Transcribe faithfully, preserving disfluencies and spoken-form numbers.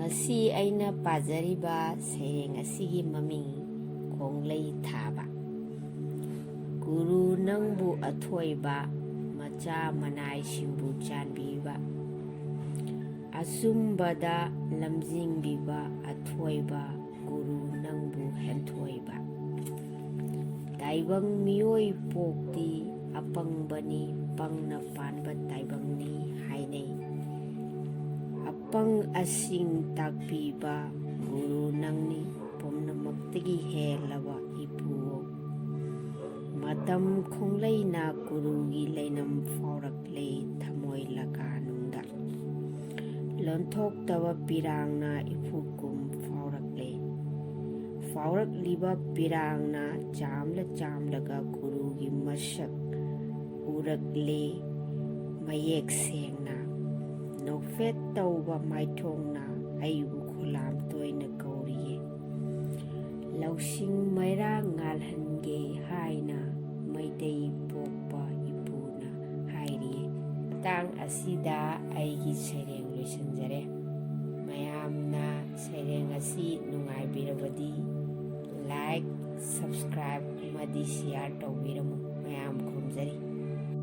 ꯉꯁꯤ ꯑꯩꯅ ꯄꯥꯖꯔꯤꯕ ꯁꯩꯔꯦꯡ ꯑꯁꯤꯒꯤ ꯃꯃꯤꯡ ꯈꯣꯡꯂꯩ ꯊꯥꯕ꯫ ꯒꯨꯔꯨ ꯅꯪꯕꯨ ꯑꯊꯣꯏꯕ, ꯃꯆꯥ ꯃꯅꯥꯏꯁꯤꯡꯕꯨ ꯆꯥꯟꯕꯤꯕ, ꯑꯆꯨꯝꯕꯗ ꯂꯝꯖꯤꯡꯕꯤꯕ ꯑꯊꯣꯏꯕ ꯒꯨꯔꯨ ꯅꯪꯕꯨ ꯍꯦꯟꯊꯣꯏꯕ꯫ ꯇꯥꯏꯕꯪ ꯃꯤꯑꯣꯏ ꯄꯣꯛꯇꯤ ꯑꯄꯪꯕꯅꯤ, ꯄꯪꯅ ꯄꯥꯟꯕ ꯇꯥꯏꯕꯪꯅꯤ ꯍꯥꯏꯅꯩ꯫ ꯑꯄꯪ ꯑꯁꯤꯡ ꯇꯥꯛꯄꯤꯕ ꯒꯨꯔꯨ ꯅꯪꯅꯤ, ꯄꯨꯝꯅꯃꯛꯇꯒꯤ ꯍꯦꯜꯂꯕ ꯏꯄꯨ꯫ ꯃꯇꯝ ꯈꯣꯡꯂꯩꯅ ꯒꯨꯔꯨꯒꯤ ꯂꯩꯅꯝ ꯐꯥꯎꯔꯛꯂꯦ ꯊꯃꯣꯏ ꯂꯀꯥꯅꯨꯡꯗ꯫ ꯂꯣꯟꯊꯣꯛꯇꯕ ꯄꯤꯔꯥꯡꯅ ꯏꯐꯨꯠꯀꯨꯝ ꯐꯥꯎꯔꯛꯂꯦ꯫ ꯐꯥꯎꯔꯛꯂꯤꯕ ꯄꯤꯔꯥꯡꯅ ꯆꯥꯝꯂ ꯆꯥꯝꯂꯒ ꯒꯨꯔꯨꯒꯤ ꯃꯁꯛ ꯎꯔꯛꯂꯦ ꯃꯌꯦꯛ ꯁꯦꯡꯅ꯫ ꯅꯣꯛꯐꯦꯠ ꯇꯧꯕ ꯃꯥꯏꯊꯣꯡꯅ ꯑꯩꯕꯨ ꯈꯨꯂꯥꯝ ꯇꯣꯏꯅ ꯀꯧꯔꯤꯌꯦ꯫ ꯂꯧꯁꯤꯡ ꯃꯩꯔꯥ ꯉꯥꯜꯍꯟꯒꯦ ꯍꯥꯏꯅ ꯃꯩꯇꯩ ꯄꯣꯛꯄ ꯏꯄꯨꯅ ꯍꯥꯏꯔꯤꯌꯦ꯫ ꯃꯇꯥꯡ ꯑꯁꯤꯗ ꯑꯩꯒꯤ ꯁꯩꯔꯦꯡ ꯂꯣꯏꯁꯤꯟꯖꯔꯦ꯫ ꯃꯌꯥꯝꯅ ꯁꯩꯔꯦꯡ ꯑꯁꯤ ꯅꯨꯡꯉꯥꯏꯕꯤꯔꯕꯗꯤ like, subscribe ꯑꯃꯗꯤ share ꯇꯧꯕꯤꯔꯝꯃꯨ꯫ ꯃꯌꯥꯝ ꯈꯨꯔꯨꯝꯖꯔꯤ꯫